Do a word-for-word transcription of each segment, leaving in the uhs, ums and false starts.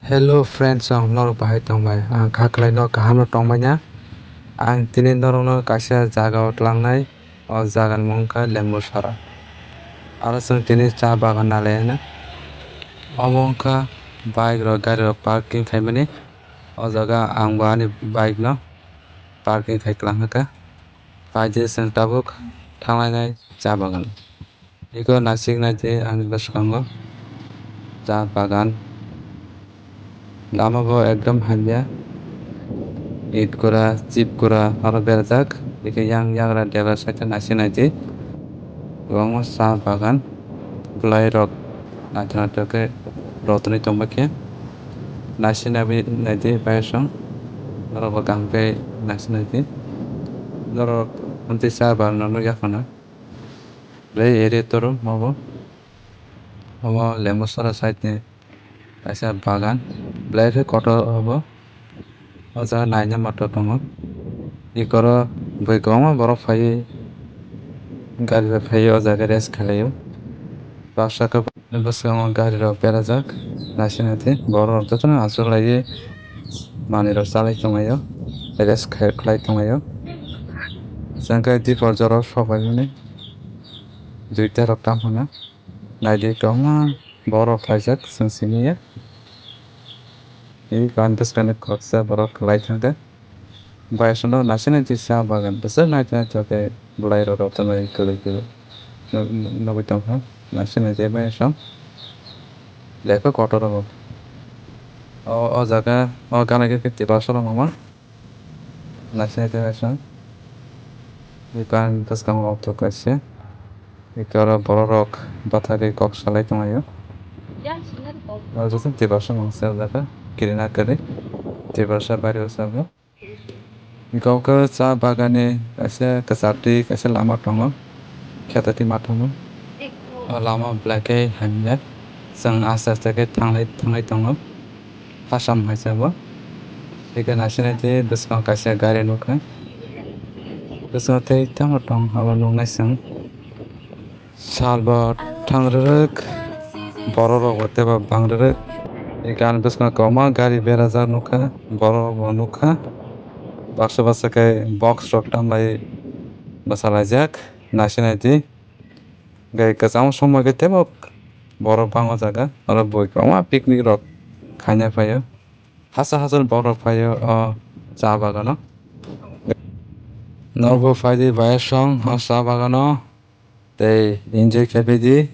Hello friends, ang norok bahai tongbai? Ang kha khlai no kaham no tongbai na. Ang tini norok no kaisa jaga o tlangnai. O jaga ni mung kha Lembusara. Aro chwng tini cha bagan nalai na. Omo wng kha bike rok, gari rok parking khaimani. O jaga ang bo ani bike no parking khai kwlang kha. Paide chwng tabuk thanglainai cha bagan. Eko naisik naidi ani bwskango cha bagan. Lama bo ekdom hamya. It kura, chip kura aro berajak. Eko yang yagra debra side o naisik naidi. Kwbangma cha bagan. Bwlairok naithok naithok khe rotwi tongma khe naisik naidi bayasong. Norok bo kaham khe naisik naidi. Norok amtwi cha bagan no nukya phano. Belai area toro obo. Obo Lembusara side ni kaisa bagan. Belai khe kotor obo. O jaga naina motor tongo. Ikoro bui kwbangma borok phaiwi gari bai phaiwi o jaga rest khlaio. Baksa khe bwskango gari rok berajak. Naisik naidi borok rok jotono achuk laiwi manwi rok chalai tonglaio. Rest khlai tonglaio. Chwng khe dipor jorao sok bai mani duita rok tamo hwnna. Naidi kwbangma borok khlaijak chwng simi ya. Tei ani bwskango khoroksa borok kwlai thangkha. Bayasongno naisik naidi cha bagan bwswk naithok naithok khe bwlairok rotwi kwlwi kwlwi nugwi tongkha. Naisik naidi bayasong lekha kotor rok. O, o jaga o gana khe tiprasa rok nangma. Naisik naidi bayasong. Ani bwskango auto kaisa. Eko oro borok rok bathagwi kok salai tonglaio. Oro jotoni tiprasa mangsa o jaga kirina kwrwi tiprasa bari o sabo. Eko khe cha bagan ni kaisa kwchar twi kaisa lama tongo. Kheto twi ma tongo. O lama belai khe hamya. Chwng aste aste khe thanglai thanglai tongo. Hasam hai sabo. Eko naisik naidi bwskango kaisa gari nukha. Bwskango tei tamo tong abo nuknai chwng. Sal bo thang rwrwk, borok rok bo teibo bang rwrwk. Eko ani bwskango kwbangma gari berajak nukha, borok rok bo nukha. Baksa baksa khe box rok tamlai bwsalaijak, naisik naidi. Hwnkhe kwchangma somoi khe teibo borok bang o jaga, oro bui kwbangma picnic rok khaina phaio. Hachal hachal borok rok phaio o cha bagano. Norok bo phaidi bayasong o cha bagano. Tei enjoy khe phaidi,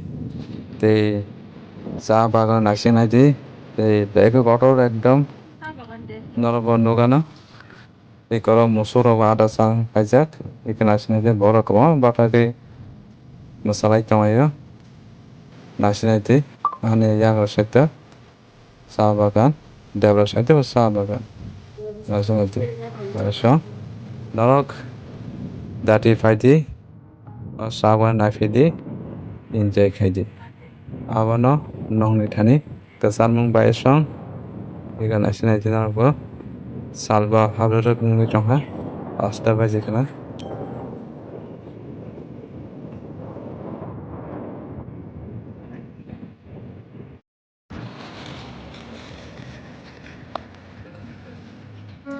tei cha bagan naisik naidi, tei bag o kotor ekdom norok bo nukgano. Tei eko oro musuk rok bo ada chang khaijak, eko naisik naidi borok kwbangma bathagwi mwsalai tonglaio, naisik naidi ani yagra side o. Cha bagan, debra side o cha bagan. Naising naidi. Naising. Norok dati phaidi, o cha bagan naiphidi, enjoy khaidi. Abono nokni thani kwcharmung bai song. Ego naising naidi norok bo. Salba habrwrwk wngwi tongkha. Pasta baji khna.